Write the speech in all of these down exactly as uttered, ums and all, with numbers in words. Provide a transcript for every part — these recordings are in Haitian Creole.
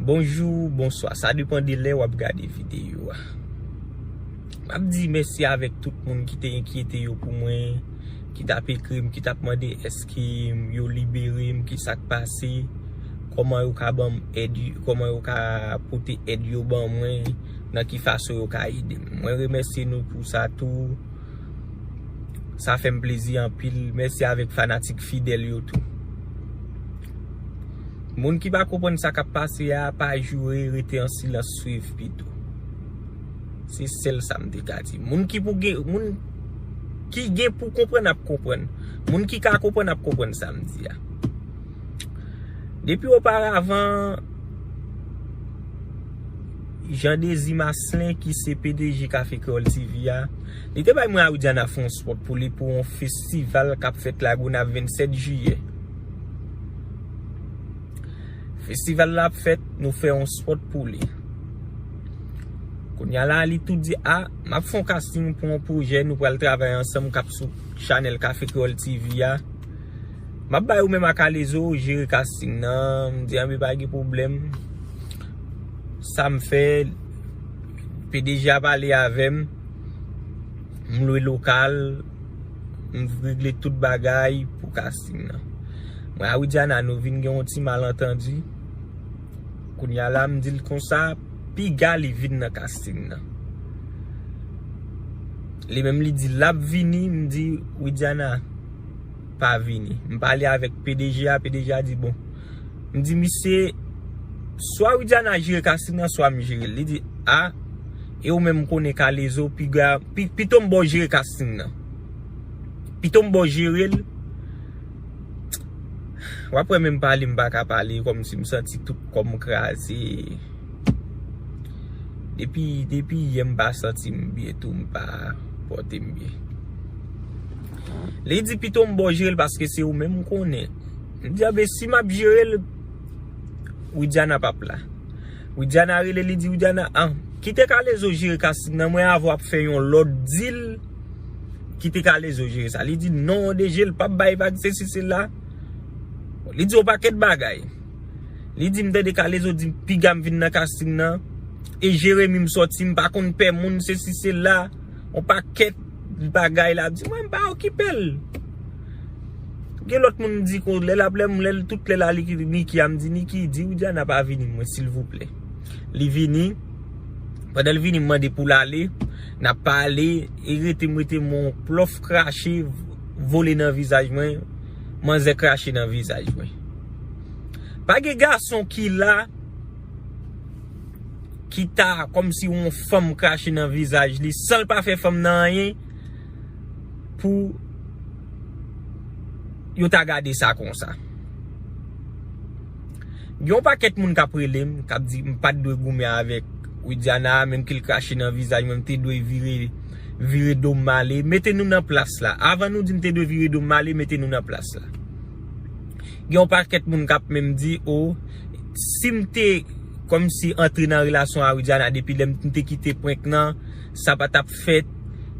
Bonjou, bonswa, sa depann de lè w ap gade videyo a. M ap di mèsi avèk tout moun ki te enkyete yo pou mwen, ki t ap ekri m, ki t ap mande èske yo libere m, ki sa k pase, kòman yo ka ban m èd, kòman yo ka pote èd yo ban mwen, nan ki fason yo ka ede m. Mwen remèsye nou pou sa tou. Sa fè m plezi anpil. Mèsi avèk fanatik fidèl yo tou. Moun ki pa konprann sa k ap pase a, pa joure, rete an silans, swiv pito. Se sèl sa m te ka di. Moun ki pou gen, moun ki gen pou konprann ap konprann. Moun ki ka konprann ap konprann sa m di a. Depi oparavan, Jean Désir Marcelin ki se P D G Café Créole T V a, li te bay mwen a Widiana fè yon spot pou li pou yon festival k ap fèt Lagonav vennsèt jiyè. Festival la ap fèt, nou fè yon spot pou li. Kounye a la, li tou di, a, m ap fè yon casting pou yon pwojè, nou pral travay ansanm k ap sou chanèl Café Créole T V a. M ap bay ou menm ak Alezo jere casting nan. M di, anben, pa gen pwoblèm. Sa m fè, P D G a pale avè m. M lwe lokal. M regle tout bagay pou casting nan. Mwen a Widiana, nou vin gen yon ti malantandi. Kounye a la, m di l konsa, piga li vin nan casting nan. Li menm li di l ap vini, m di, Widiana, pa vini. M pale avèk P D G a, P D G a di, bon. M di, misye, swa Widiana jere casting nan, swa m jere l. Li di, a, e ou menm konnen Kalezo, piga, pi, pito m ba w jere casting nan. Pito m ba w jere l. W ap wè menm pale m pa ka pale, kòmsi m santi tout kò m kraze. Depi, depi yè m pa santi m byen tou, m pa pòte m byen. Li di pito m ba w jere l paske se ou menm m konnen. M di, anben, si m ap jere l, Widiana p ap la. Widiana rele, li di, Widiana, an, kite Kalezo jere casting nan, mwen avè w ap fè yon lòt deal, kite Kalezo jere sa. Li di, non, D J, l p ap bay vag, sesi, sela. Li di yon pakèt bagay. Li di, m tande Kalezo di, piga m vin nan casting nan. E Jeremi m sòti, m pa konn pè moun, sesi, sela. Yon pakèt bagay la ap di, mwen, m pa okipe l. Gen lòt moun m di, kon, lè l ap, lè m, lè l, tout lè la, li, Niki a, m di, Niki, di Widiana pa vini, mwen, silvouplè. Li vini. Pandan l vini, m mande pou l ale. N ap pale, e rete m, rete m, yon plòf krache, vole nan vizaj mwen. Manzè krache nan vizaj mwen. Pa gen gason ki la, ki ta kòmsi yon fanm krache nan vizaj li, san l pa fè fanm nan anyen, pou yo ta gade sa konsa. Gen yon pakèt moun k ap rele m, k ap di m pa t dwe goumen avèk Widiana, menm ke l krache nan vizaj mwen, m te dwe vire, vire do m ale. Mete nou nan plas la. Avan nou di m te dwe vire do m ale, mete nou nan plas la. Gen yon pakèt moun k ap menm di, o, si m te kòmsi antre nan relasyon a Widiana depi lè m te kite prank nan, sa pa t ap fèt.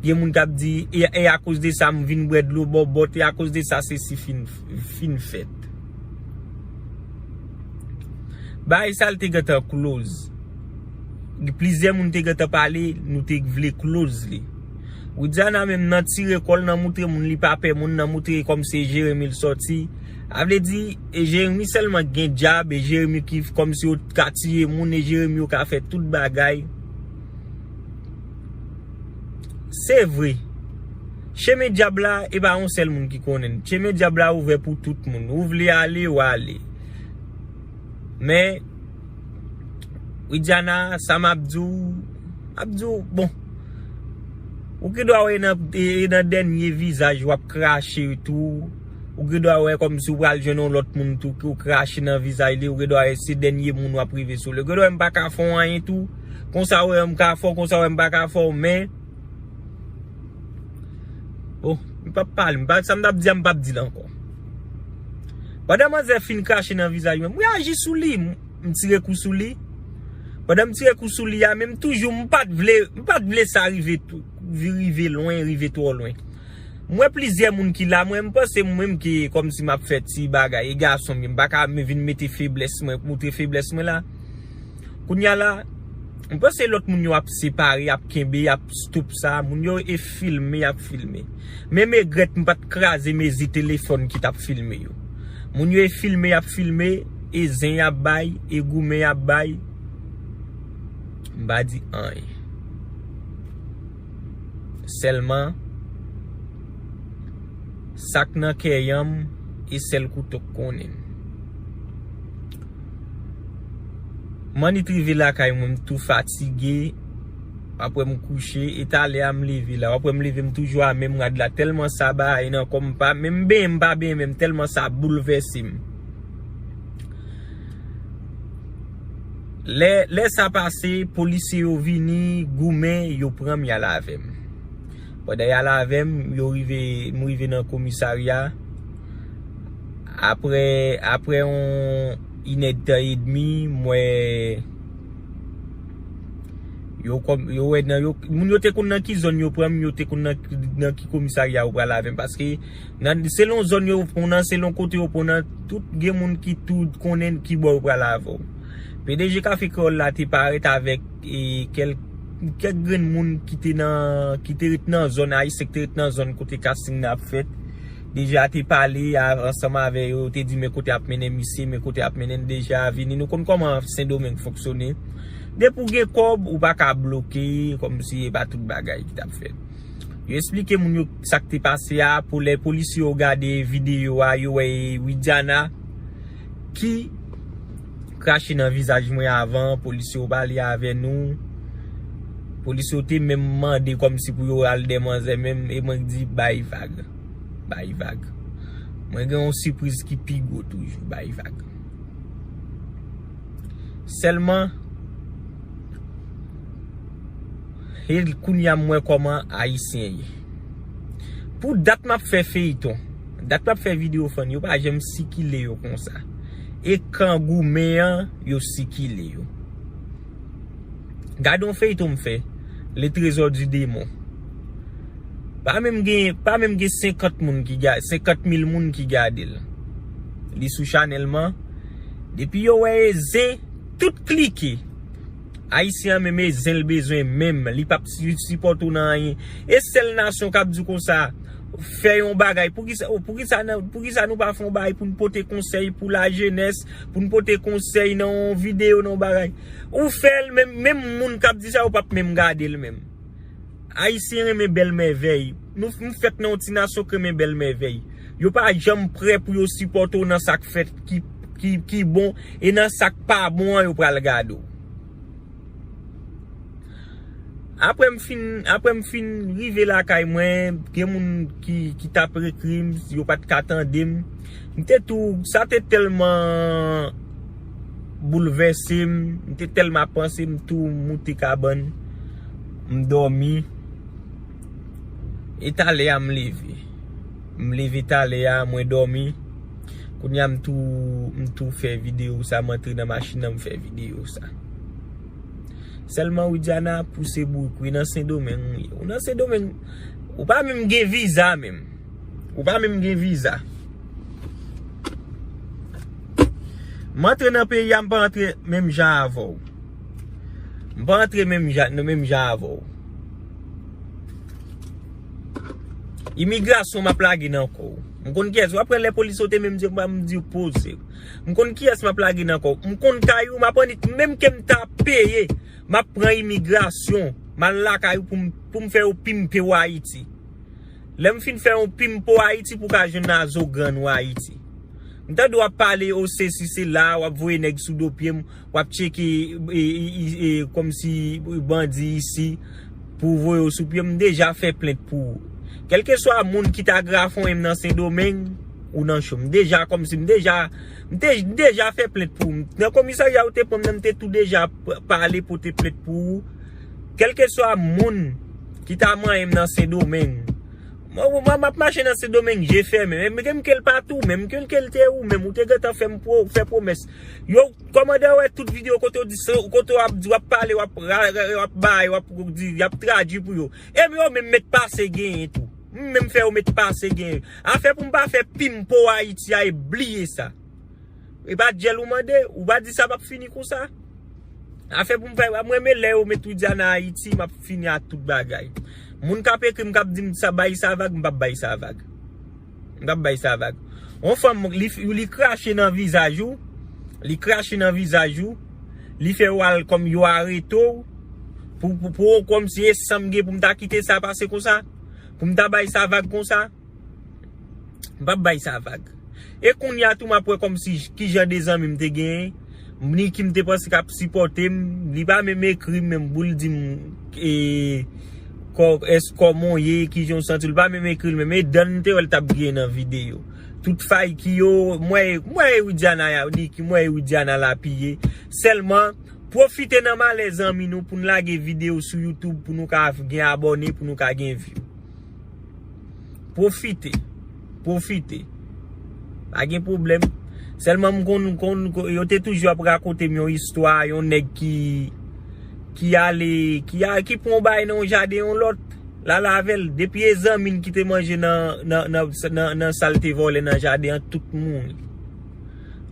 Gen moun k ap di, e, e akoz de sa m vin bwè dlo bòbòt, e akoz de sa sesi fin, fin fèt. Bagay sa l te gentan close. Plizyè moun te gentan pale, nou te vle close li. Widiana menm nan tire kò l, nan moutre moun li pa pè moun, nan moutre kòmsi e Jeremi l sòti. A vle di, e Jeremi sèlman k gen djab, e Jeremi ki kòmsi yo ka tiye moun, e Jeremi yo ka fè tout bagay. Se vre. Chemen dyab la, e pa yon sèl moun ki konnen l. Chemen dyab la ouvè pou tout moun. Ou vle ale, w ale. Men, Widiana, sa m ap di w, m ap di w, bon. Ou gen dwa wè nan, e, e nan dènye vizaj w ap krache tou. Ou gen dwa wè kòmsi w pral jwenn yon lòt moun tou, ke w krache nan vizaj li. Ou gen dwa wè se dènye moun w ap rive sou li. Ou gen dwa wè m pa ka fè w anyen tou. Konsa w wè m ka fè w, konsa w wè m pa ka fè w, men. Bon, m p ap pale, m pa, sa m t ap di a, m p ap di l ankò. Pandan manzè fin krache nan vizaj mwen, m reyaji sou li, m, m tire kou sou li. Pandan m tire kou sou li a, men m toujou, m pa t vle, m pa t vle sa rive tou, rive lwen, rive twò lwen. M wè plizyè moun ki la, mwen, m panse mwen menm ki kòmsi m ap fè ti bagay, e gason m ye, m pa ka vin mete feblès mwen, moutre feblès mwen la. Kounye a la, m panse lòt moun yo ap separe, ap kenbe, ap stop sa. Moun yo e filme, ap filme. Men m egrèt m pa t kraze mezi telefòn ki t ap filme yo. Moun yo e filme, ap filme, e zen y ap bay, e goumen y ap bay. M pa di anyen. Sèlman, sa k nan kè yanm, e sèl kouto k konnen. M annik rive lakay mwen, m tou fatige. W ap wè m kouche, e talè a m leve la. W ap wè m leve, m toujou a menm rad la. Tèlman sa bagay nan kò m pa, menm benyen m pa benyen menm, tèlman sa boulvèse m. Lè, lè sa pase, polisye yo vini, goumen, yo pran m, y al avè m. Pandan y al avè m, yo rive, m rive nan komisarya. Apre, apre yon inèdtan edmi, m wè yo kòm, yo wè nan yo, moun yo te konn nan ki zòn yo pran m, yo te konn nan, nan ki komisarya yo pral avè m. Paske nan, selon zòn yo pran w nan, selon kote yo pran w nan, tout gen moun ki tou konnen ki bò yo pral avè w. P D G Kafe Kreyòl la te parèt avèk, e, kèl-, kèk grenn moun ki te nan, ki te ret nan zòn, ayisyen ki te ret nan zòn kote casting nan ap fèt. Deja te pale a, ansanm avè yo, te di men kote ap mennen misye, men kote ap mennen l. Deja vini. Nou konn kòman Sendomeng fonksyone. Depi w gen kòb, ou pa ka bloke, kòmsi e pa tout bagay ki t ap fèt. Yo esplike moun yo sa k te pase a, pou lè polisye yo gade videyo a, yo wè e Widiana ki krache nan vizaj mwen avan, polisye yo pale avè nou. Polisye yo te menm mande kòmsi pou yo al dè manzè menm, e mwen di bay vag. Bay vag. Mwen gen yon sipriz ki pi gwo toujou, bay vag. Sèlman, e kounye a m wè kòman ayisyen ye. Pou dat m ap fè feyton, dat m ap fè videyo fann, yo pa janm sikile yo konsa. E kan goumen an, yo sikile yo. Gade yon feyton m fè, Le Trésor du Démon. Pa menm gen, pa menm gen senkant moun ki gade, senkant mil moun ki gade l. Li sou chanèl man. Depi yo wè e zen, tout klike. Ayisyen an menm e zen l bezwen menm. Li p ap si-, sipòte w nan anyen. E sèl nasyon k ap di w konsa, fè yon bagay. Poukisa, poukisa, poukisa nou pa fè yon bagay pou n pote konsèy pou lajenès, pou n pote konsèy nan yon videyo, nan yon bagay? Ou fè l, menm, menm moun k ap di sa, yo p ap menm gade l menm. Ayisyen renmen bèl mèvèy. Nou, nou fèt nan yon ti nasyon k renmen bèl mèvèy. Yo pa janm prè pou yo sipòte w nan sa k fèt ki, ki, ki bon, e nan sa k pa bon an, yo pral gade w. Apre m fin, apre m fin rive lakay mwen, gen moun ki, ki t ap ekri m, yo pa t ka tande m. M te tou, sa te tèlman boulvèse m, m te tèlman panse, m tou moute kabann, m dòmi. E talè a m leve. M leve talè a, mwen dòmi. Kounye a m tou, m tou fè videyo sa, m antre nan machin nan, m fè videyo sa. Sèlman Widiana pouse bouk, wi, nan Sendomeng, wi. Ou nan Sendomeng, ou pa menm gen viza menm. Ou pa menm gen viza. M antre nan peyi a, m pa antre menm jan avè w. M pa antre menm jan, nan menm jan avè w. Imigrasyon m ap lage nan kò w. M konn kiyès, w ap wè lè polis yo te menm di m, m di w poze. M konn kiyès m ap lage nan kò w. M konn kay ou, m ap annik, menm ke m ta peye, m ap pran imigrasyon, m al lakay ou pou m, pou m fè yo pimpe w Ayiti. Lè m fin fè yon pimpo Ayiti pou ka jwenn nan zo grann ou Ayiti. M tande w ap pale o sesi sela, w ap voye nèg sou do pye m, w ap tcheke, e, e, e, e, kòmsi bandi isi pou voye w sou pye m. M deja fè plent pou ou. Kèlkeswa moun ki ta grafonyen m nan Sendomeng, ou nan cho. M deja kòmsi, m deja, m te, m deja fè plent pou ou. Nan komisarya ou te pran m nan, m te tou deja p-, pale pote plent pou ou. Kèlkeswa moun ki ta manyen m nan Sendomeng, mwen, mwen, m ap mache nan Sendomeng, je fèmen. Men, men, men ke l pa tou, men ke l te ou, menm ou te gentan fè m pwo-, fè pwomès. Yo, kòmandan wè tout videyo kote w di, kote w ap di, w ap pale, w ap ra-, ra-, w ap bay, w ap di, y ap tradui pou yo. E yo menm met pase genyen tou. M menm fè yo met pase genyen. Afè pou m pa fè pimpo Ayiti a, e bliye sa. E pa djèl ou mande, ou pa di sa p ap fini konsa. Afè pou m fè, m renmen lè yo met Widiana Ayiti, m ap fini ak tout bagay. Moun k ap ekri m, k ap di m sa, bay sa vag, m p ap bay sa vag. M p ap bay sa vag. Yon fanm, li, li krache nan vizaj ou, li krache nan vizaj ou, li fè w al kòm yo arete w, pou, pou, pou, kòmsi e san m gen pou m ta kite sa pase konsa, pou m ta bay sa vag konsa. M p ap bay sa vag. E kounye a tou, m ap wè kòmsi ki jan de zanmi m te genyen. Niki m te panse k ap sipòte m. Li pa menm ekri m menm pou l di m, e, kò, èske kòman w ye, ki jan w santi w. Li pa menm ekri l menm. E dan m te wè l t ap griyen nan videyo. Tout fay ki yo, m wè, m wè Widiana, Niki, m wè Widiana lapiye. Sèlman, pwofite nan malè zanmi nou pou n lage videyo sou YouTube, pou nou ka gen abòne, pou nou ka gen view. Pwofite. Pwofite. Pa gen pwoblèm. Sèlman m konn, konn, yo te toujou ap rakonte m yon istwa, yon nèg ki, ki ale, ki a, ki pran yon bagay nan yon jaden yon lòt, l al avè l. Depi e zanmi n ki te manje nan, nan, nan, nan, nan sa l te vòlè nan jaden an, tout mouri.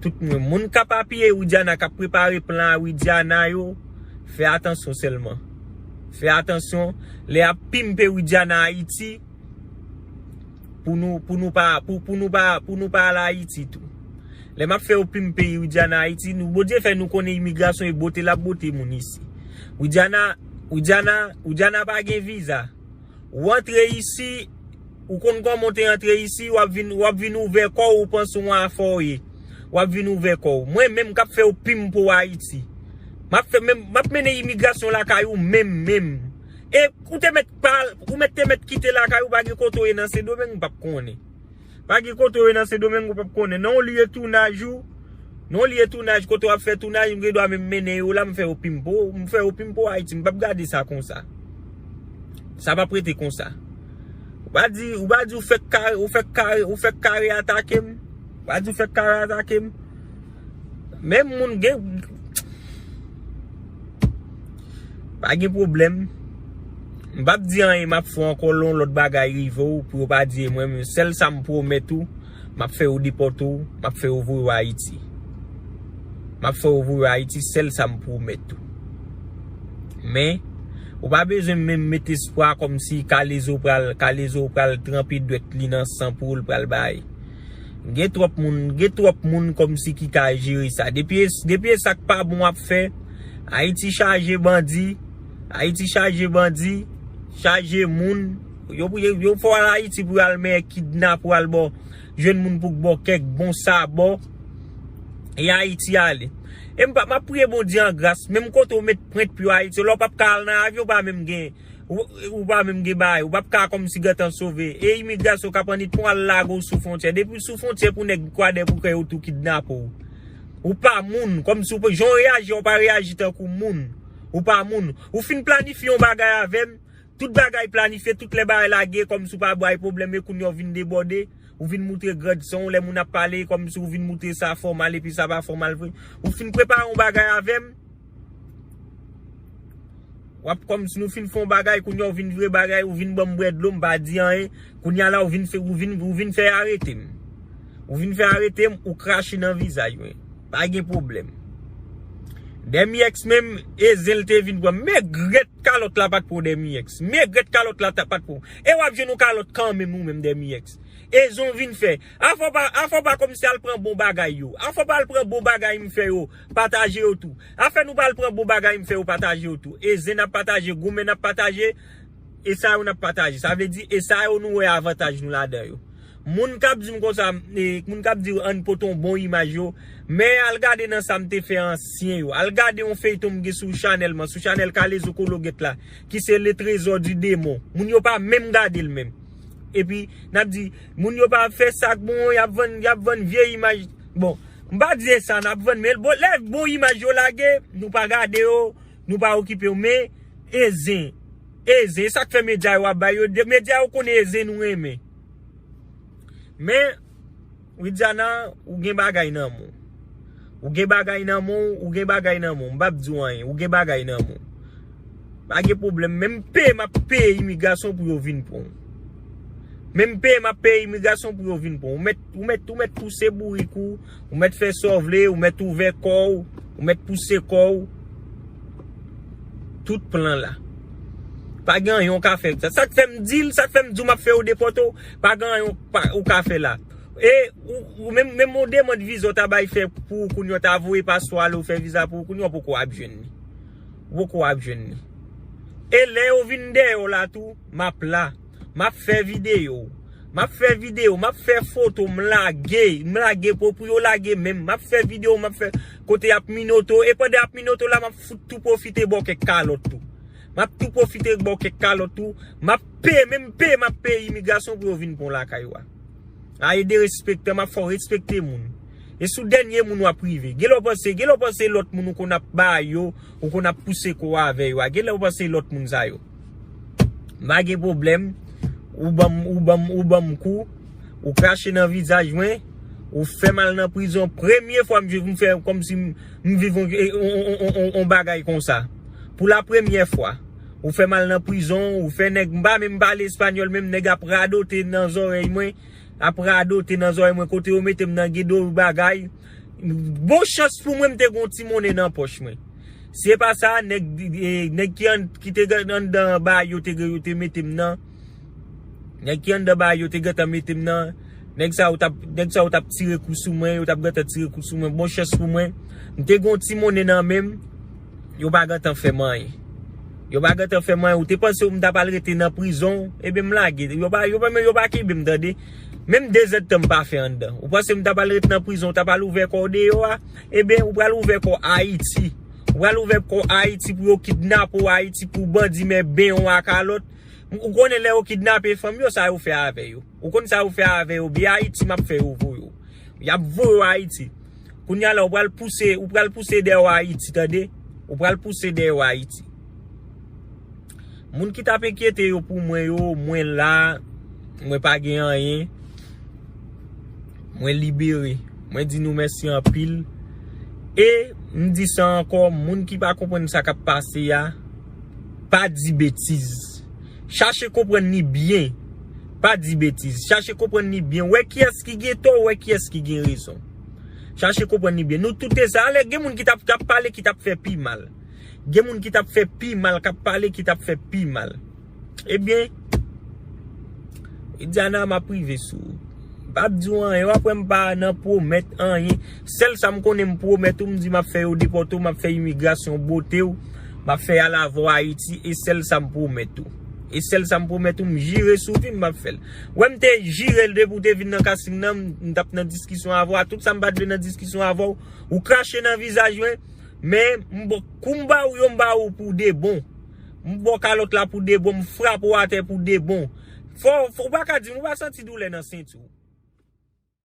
Tout mouri. Moun k ap apiye Widiana, k ap prepare plan a Widiana yo, fè atansyon sèlman. Fè atansyon. Lè y ap pimpe Widiana Ayiti, pou nou, pou nou pa, pou, pou nou pa, pou nou pa al Ayiti tou. Lè m ap fè yo pimpe Widiana Ayiti, nou, Bondye fè nou konnen imigrasyon e bote l ap bote moun isi. Widiana, Widiana, Widiana pa gen viza. Ou antre isi, ou konn kòman w te antre isi, w ap vin, w ap vin ouvè kò w, ou panse yon afè w ye. W ap vin ouvè kò w. Mwen menm k ap fè yo pimpe w Ayiti. M ap fè, menm, m ap mennen imigrasyon lakay ou menm, menm. E ou te mèt pa, ou mèt te mèt kite lakay ou, pa gen kote w ye nan Sendomeng, ou p ap konnen. Pa gen kote w ye nan Sendomeng, ou p ap konnen. Nan yon lye tounaj ou, nan yon lye tounaj, kote w ap fè tounaj, m gen dwa menm mennen yo la, m fè yo pimpe w, m fè yo pimpe w Ayiti, m p ap gade sa konsa. Sa p ap rete konsa. Ou pa di, ou pa di ou fèk kare, ou fèk kare, ou fèk kare atake m. Ou pa di ou fèk kare atake m. Menm moun gen, pa gen pwoblèm. M p ap di anyen, m ap fè w ankò yon lòt bagay rive w pou yo pa di e mwen, men sèl sa m pwomèt ou, m ap fè yo depòte w, m ap fè yo voye w Ayiti. M ap fè yo voye w Ayiti, sèl sa m pwomèt ou. Men, ou pa bezwen menm met espwa kòmsi Kalezo pral, Kalezo pral tranpe dwèt li nan san pou l pral bay. Gen twòp moun, gen twòp moun kòmsi ki ka jere sa. Depi, depi e sa k pa bon w ap fè, Ayiti chaje bandi, Ayiti chaje bandi, chaje moun. Yo, yo, yo fè w al Ayiti pou y al men kidnape w al bò, jwenn moun pou k bò kèk bon sabò. E Ayiti ale. E m pa, m ap priye Bondye an gras, menm kote w met pwent pye w Ayiti, lè w p ap ka al nan avyon, w pa menm gen, ou, ou pa menm gen bagay, ou p ap ka kòmsi gentan sove. E imigrasyon k ap annik pran w al lage w sou fwontyè. Depi w sou fwontyè pou nèg kwadèboukè yo tou kidnape w. Ou pa moun, kòmsi w pa, jan w reyaji, w pa reyaji tankou moun. Ou pa moun. Ou fin planifye yon bagay avè m, tout bagay planifye, tout lè bagay lage, kòmsi w pa bay pwoblèm, e kounye a w vin debòde, ou vin moutre grandson w, lè moun ap pale, kòmsi w vin moutre sa fòmal epi sa pa fòmal vre. Ou fin prepare yon bagay avè m, w ap kòmsi nou fin fè yon bagay, kounye a w vin vire bagay, ou vin ban m bwè dlo, m pa di anyen, kounye a la w vin fè, ou vin, ou vin fè arete m. Ou vin fè arete m, ou krache nan vizaj mwen. Pa gen pwoblèm. Dèmiyèks menm, e zen l te vin pran m. Men grèt kalòt la pa t pran w Dèmiyèks. Men grèt kalòt la ta, pa t pran w. E w ap jwenn yon kalòt kanmenm ou menm Dèmiyèks. E zen w vin fè. Afè w pa, afè w pa kòmsi al pran bon bagay yo. Afè w pa al pran bon bagay m fè yo. Pataje yo tou. Afè nou pa al pran bon bagay m fè yo, pataje yo tou. E zen n ap pataje, goumen n ap pataje. E sa yo n ap pataje. Sa vle di, e sa yo nou wè avantaj nou ladan yo. Moun k ap di m konsa, e, moun k ap di ann pote yon bon imaj yo, men al gade nan sa m te fè ansyen yo. Al gade yon feyton m gen sou chanèl mwen, sou chanèl Kalezo Kologèt la, ki se Le Trésor du Démon. Moun yo pa menm gade l menm. Epi, n ap di, moun yo pa fè sa k bon, y ap vann, y ap vann vye imaj. Bon, m pa di se sa n ap vann, men bon, lè bon imaj yo lage, nou pa gade yo, nou pa okipe yo, men e zen. E zen, e sa k fè medya yo ap bay yo, de-, medya yo konnen e zen nou renmen. Men, Widiana, ou gen bagay nan men w. Ou gen bagay nan men w, ou gen bagay nan men w. M p ap di w anyen, ou gen bagay nan men w. Pa gen pwoblèm, menm peye m ap peye imigrasyon pou yo vin pran w. Menm peye m ap peye imigrasyon pou yo vin pran w. Ou mèt, ou mèt, ou mèt pouse bourik ou, ou mèt fè sa w vle, ou mèt ouvè kò w, ou mèt pouse kò w. tout plan la. Pa gen anyen w ka fè. Sa, sa k fè m di l, sa k fè m di w m ap fè yo depòte w, pa gen anyen w pa- ou ka fè la. E ou, ou menm, menm yon demann viza w ta bay fè pou ou kounye a, w ta voye paspò ale ou fè viza pou ou kounye a, w poko ap jwenn li. Ou poko ap jwenn li. E lè yo vin dèyè w la tou, m ap la. M ap fè videyo. M ap fè videyo, m ap fè foto, m lage, m lage pou, pou yo lage menm. M ap fè videyo, m ap fè kote y ap minote w. E pandan y ap minote w la, m ap fout tou pwofite ba w kèk kalòt tou. M ap tou pwofite ba w kèk kalòt tou. M ap peye, menm peye, m ap peye imigrasyon pou yo vin pran w lakay ou a. A, e derespektan, m ap fè w respekte moun. E sou dènye moun w ap rive. Genlè w panse, genlè w panse lòt moun ou konn ap ba yo, ou konn ap pouse kò w avè yo a. Genlè w panse lòt moun sa yo. M pa gen pwoblèm. Ou ban m, ou ban m, ou ban m kou. Ou krache nan vizaj mwen. Ou fè m al nan prizon. Premye fwa m viv, m fè kòmsi m, m viv on, on, on, on, on bagay konsa. Pou la premyè fwa. Ou fè m al nan prizon. Ou fè nèg, m pa menm pale espanyòl, menm nèg ap radote nan zòrèy mwen. Ap radote nan zòrèy mwen. Kote yo mete m nan gen de bagay. Bon chans pou mwen, m te gon ti monnen nan pòch mwen. Si e pa sa, nèg, e, nèg ki an, ki te gen anndan ba yo te, yo te mete m nan. Nèg ki anndan ba yo te gentan mete m nan. Nèg sa yo t ap, nèg sa yo t ap tire kou sou mwen, yo t ap gentan tire kou sou mwen. Bon chans pou mwen, m te gon ti monnen nan men m. Yo pa gentan fè m anyen. Yo pa gentan fè m anyen. Ou te panse m ta pral rete nan prizon? Ebyen, m lage. Yo pa, yo pa, yo pa kenbe m, tande. Menm de zèdtan m pa fè anndan. Ou panse m ta pral rete nan prizon, w ta pral ouvè kò w deyò a? Ebyen, ou pral ouvè kò Ayiti. Ou pral ouvè kò Ayiti pou yo kidnape w Ayiti, pou bandi men ben w a kalòt. Ou konnen lè yo kidnape fanm yo, sa yo fè avè yo. Ou konn sa yo fè avè yo, byen Ayiti m ap fè yo voye w. Y ap voye w Ayiti. Kounye a la, ou pral pouse, ou pral pouse dèyè w Ayiti, tande? Ou pral pouse dèyè w Ayiti. Moun ki t ap enkyete yo pou mwen yo, mwen la, mwen pa gen anyen. Mwen libere. Mwen di nou mèsi anpil. E m di sa ankò, moun ki pa konprann sa k ap pase a, pa di betiz. Chache konprann li byen. Pa di betiz. Chache konprann li byen. Wè kiyès ki gen tò, wè kiyès ki gen rezon. Chache konprann li byen. Nou tout e sa. Alè, gen moun ki t ap, t ap pale, ki t ap fè pi mal. Gen moun ki t ap fè pi mal, k ap pale, ki t ap fè pi mal. Ebyen, Idiana, m ap rive sou ou. M p ap di w anyen, w ap wè m pa nan pwomèt anyen. Sèl sa m konnen m pwomèt ou, m di m ap fè yo depòte w, m ap fè imigrasyon bote w, m ap fè y al avè w Ayiti, e sèl sa m pwomèt ou. E sèl sa m pwomèt ou, m jire sou vi m, m ap fè l. Wè m te jire l depi w te vin nan kasing nan, m, m t ap nan diskisyon avè w, a tout sa m pa t vle nan diskisyon avè w, ou krache nan vizaj mwen, men m ba, kou m ba ou yo, m ba ou pou de bon. M ba w kalòt la pou de bon, m frape w atè pou de bon. Fò, fò, ou pa ka di m, ou pa santi doulè nan senti w.